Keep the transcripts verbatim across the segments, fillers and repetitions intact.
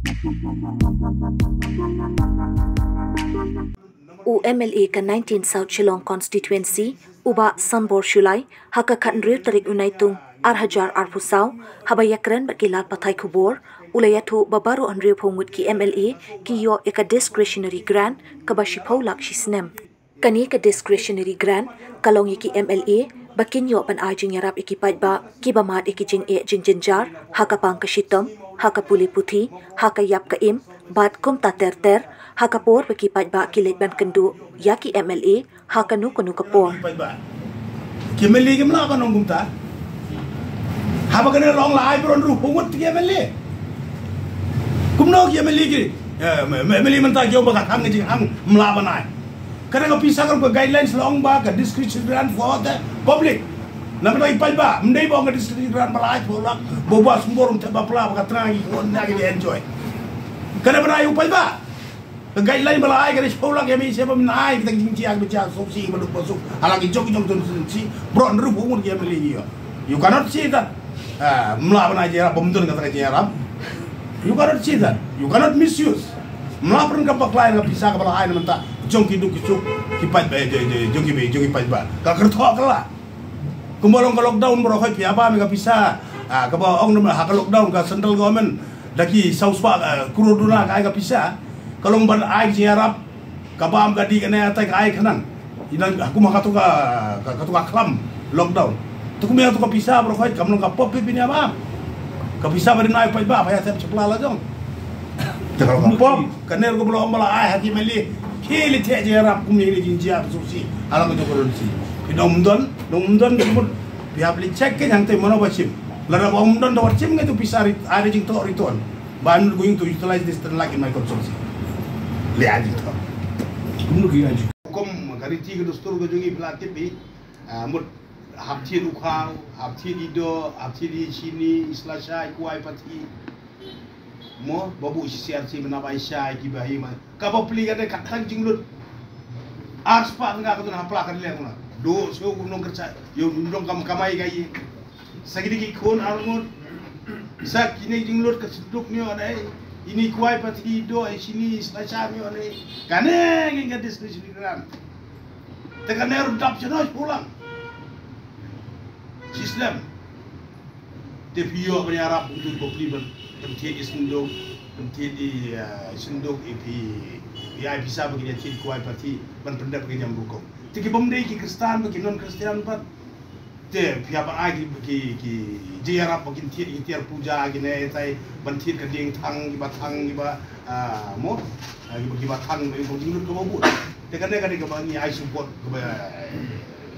U M L A ka nineteen South Shillong Constituency, u Bah Sanbor Shullai, ha ka khathynriew tarik u Naitung, ar hajar arphew saw, haba ïakren bad ki lad pathai khubor, u la ïathuh ba baroh hynriewphew ngut ki M L A ki ïoh ïa ka discretionary grant kaba shiphew lak shi snem. Kane ka discretionary grant ka long ïa ki M L A ba kin ïoh ban ai jingïarap ïa ki paidbah kiba mad ïa ki jingeh jingjynjar ha ka pang ka shitom, ha ka pule puthi, ha ka ïap ka im, bad kumta ter ter, ha ka por ba ki paidbah ki leit ban kynduh ïa ki M L A ha kano kano ka por. Paidbah. Ki M L A kim lah ban ong kumta. Haba kane long la ai baroh hynriewphew ngut ki M L A. Kumno ki M L A ki? Eh, M-, M-, M L A mynta ki ong ba ka khang ka jinghang, ym lah ban ai. Kane ka pisa ka ruh ka guidelines la ong ba ka discretionary grant for the public. Namar ba i paidbah, ym dei ba ong ka discretionary grant ba la ai, ba la, ba ba sumber um te ba pla ba ka tnga ki khun na ki enjoy. Kane ba na ai u paidbah. Ka guideline ba la ai ka dei shiphew lak, ïa me sha ba men ai kita ki jingjia kiba jia suk shi ba duk ba suk. Hala ki jong ki jong tun sin shi, baroh hynriewphew ngut ki M L A ki ïoh. You cannot say that. Ah, ym lah ban ai jingïarap, bym don kata ka jingïarap. You cannot say that. You cannot misuse. Ym lah pynrem ka bakla ïa ka pisa kaba la ai na mynta jong ki duk ki suk, ki paidbah, eh, jong, jong, jong ki, jong ki paidbah. Ka kyrthoh ka la. Kumba long ka lockdown baroh khoit phi ïa bam ïa ka pisa. Ah, kaba ong na ha ka lockdown ka central government da ki saw spah, eh, klur duna ka ai ka pisa. Ka long ban ai jingïarap, ka bam ka dih kane, ïa tai ka ai khnang. Ïa nang, ah, kumba kato ka, ka, kato ka khlam lockdown. Te kumba ïa kato ka pisa baroh khoit kam long ka pop phi phin ïa bam. Ka pisa ba dei na i paidbah phi ïa thep shapla la jong. Te ka long ka pop, kane ruh kaba long ba la ai ha ki M L A. Ki leit theh jingïarap kum ïa ki jingjia ba suk shi. Hala ka jong ka don shi. Phi dang ym don, dang ym don, phi mut. Phi hap leit check kein hangtei mano ba shim. Lada ba ym don da wat shim ngi tu pisa rit, ai da jingthoh return. Ba I'm not going to utilize this ten lakh in my constituency. Leh ai jingthoh. Kumno ki ai jingthoh. Kum ka riti ka dustur ka jong ngi phi la tip hi. Ah, mut hap thied u khaw, hap thied i doh, hap thied i shini, i sla shai, kwai pathi. Mo, ba buh shi siar shi ba nap ai shai kiba hi ma. Kaba pli ka dei ka tang jinglut. Ar spah tyngka ka don ha pla ka leng na. Doh shu kum nongkyrshah. Ïoh nong kam kamai ka ïing. Sa kine ki khun arngut. Sa kine jinglut ka synduk ne ïoh ne. Ini kwai pathi doh, i shini sla shai ne ïoh ne. Kane ngin ka discretionary grant. Te kane ruh dap shano pulang. Shi slem. Te phi ïoh ban ïarap kumtu ba phi ban, ban thied i synduk, ban thied i, eh, synduk i phi, i ai pisa ba kin ïa thied kwai pathi, ban pyndep ka niam rukom. Te ki bym dei ki Khristan bad ki non Khristan pat. Te phi hap ban ai ki, ki, ki jingïarap ba kin thied ki tiar puja kine tai, ban thied ka dieng thang, kiba thang, kiba, ah, mo, ah, kiba, kiba thang, ba kin lut kaba bun. Te kane, kane kaba ngi ai support, kaba, eh,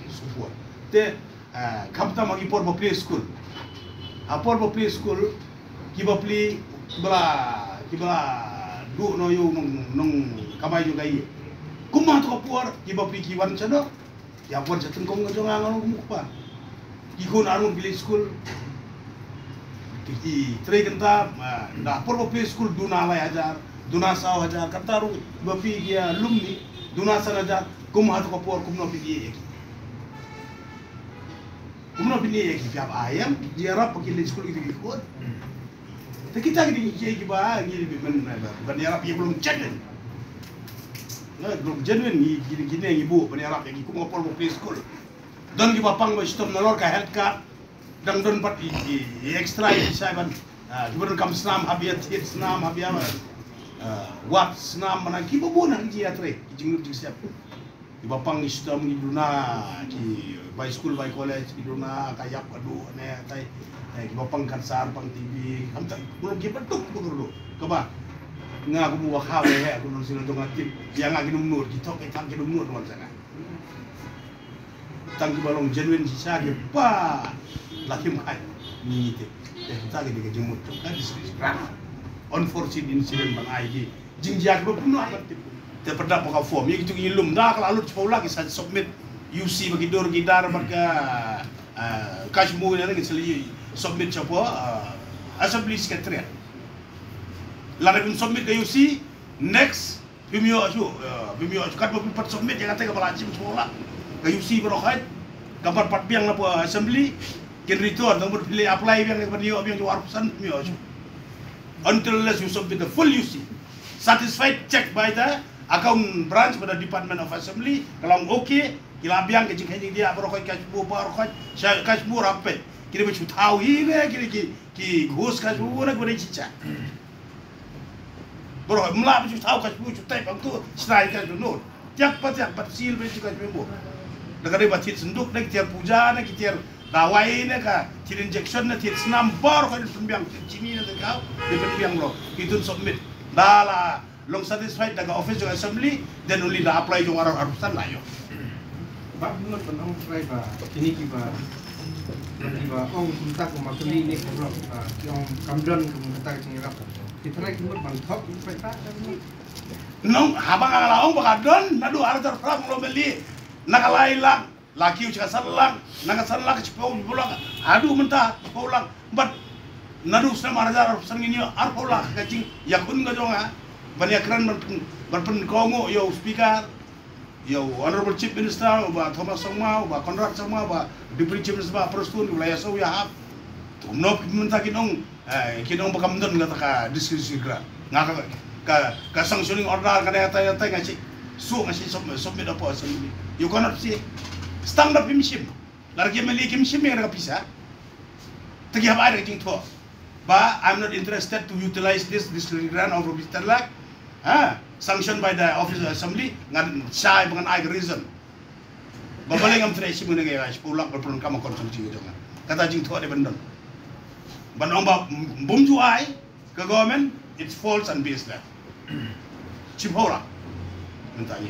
support. Te Ah, khamtam ha ki por ba plie skul. Ha por ba plie skul, kiba plie, kiba la, kiba la duh noh ïa u nong, nongkamai jong ka ïing. Kumba ha to ka por, kiba plie ki wan sha noh. Ïa wan sha tyngkong ka jong nga nga long kum u kpa. Ki khun arngut ki leit skul. Ki, ki trei kynta, ah, na por ba plie skul duna lai hajar, duna saw hajar, kata ruh ba plie ki, ah, lum ni, duna san hajar, kumba ha to ka por, kumno plie ki. Kumno phi ïeh ïa ki, phi hap ai ïa ki, ïarap ba kin leit skul ïa ki khun. Te kita ki dei ki kiei kiba ngi dei ban, ban ïarap ïa ki long genuine. Nga long genuine ngi, ngi, ngi ne ngi buh ban ïarap ïa ki kum ka por ba plie skul. Don kiba pang ba shitom nalor ka health card. Dang don pat i, i, i extra i shai ban. Ah, kiba don kam snam hap ïa thied snam hap ïa, ah, wad snam, mana kiba bun ha ki jingïatrei ki jinglut jingsep. Kiba pang ki shitom ki duna, ki bai skul bai college ki duna, ka ïap ka duh ne tai. Eh, kiba pang cancer, pang T B, kam tai, bulong kiba duk kiba duk. Kaba nga kum u wa khaw ne he, kum nong sila dong atip. Ïa nga ki num nur, ki thok ki thang ki num nur wan sana. Tang kiba long genuine shisha kiba la kim khai. Ni te. Eh, kita ki dei ka jingmut jong ka district. Unforeseen incident ban ai ki jingjia kiba pynlong ban tip. Te pyrda paka form ïa kitu ki lum da ka la lut chipau la ki sa submit U C ba ki dur ki dar bad ka, ah, cash mo ïa ki sa submit chipau, ah, assembly secretariat. Lada kim submit ka U C, next phim ïoh shuh, ah, phim ïoh shuh katba phi pat submit ïa kata kaba la jim chipau la ka U C baroh khait. Ka pat pat biang na pha assembly kin return tang bad phi leh apply biang ïa kaba ïoh biang jong arphew san phim ïoh shuh. Until unless you submit the full U C, satisfied, checked by the account branch, by the Department of Assembly, ka long okay, ki la biang ka jingkheiñ jingdiah baroh khoit, ka shibun baroh khoit, sha ka shibun rapet. Ki dei ba shu thaw hi ne, ki dei ki, ki ghus ka shibun ne, ki dei chicha. Baroh khoit, mla ba shu thaw ka shibun, shu tei bang tu, shnai ka shibun. Tiak pa tiak, bat sil ba shu ka shibun. Da ka dei ba thied synduk ne, ki tiar puja ne, ki tiar dawai ne, ka thied injection ne, thied snam, baroh khoit, pynbiang, thied chini ne, thied kaw, dei pynbiang lo, ki tun submit. Da la long satisfied da ka office jong assembly, then only da apply jong arphew san la ïoh. Ba mut ban ong trai ba kini kiba, kiba ong kumta kum ma kali ni ko blok, ah, ki ong kam don kum kata ka jingïarap. Ki trai ki mut ban thok ki paidbah ka mut. Nong haba nga la ong ba ka don, naduh arhajar phra lo meli, na ka lai lak, la kiew sha ka san lak, na ka san lak shiphew, shiphew lak, haduh mynta shiphew lak, bad naduh snem arhajar arphew san ngin ïoh arphew lak ka jingïakhun ka jong nga, ban ïakren ban pyn, ban pynkohnguh ïa u speaker, ïa u Honorable Chief Minister, u Bah Thomas Sangma, u Bah Conrad Sangma, u Bah Deputy Chief Minister, Bah Prestone, u la ïasoh ïahap. Kumno mynta kin ong, eh, kin ong ba kam don kata ka discretionary grant. Nga ka, ka, ka sanctioning order ka dei atai atai nga shi, suk nga shi sub-, submit hapoh assembly. You cannot say. Stang da phim shim. Lada ki M L A kim shim ïa ka pisa. Te ki hap ai da ka jingthoh ba, "I'm not interested to utilize this, this grant of rupees ten lakh, ha, sanctioned by the office of assembly." Ngan shai ba ngan ai ka reason. Ba balei ngam trei shim, ngan ai shiphew lak ba pynlong kam constituency jong nga. Kata jingthoh dei ban don. Ban ong ba bym ju ai ka government, it's false and baseless. Shiphew lak. Mynta ngi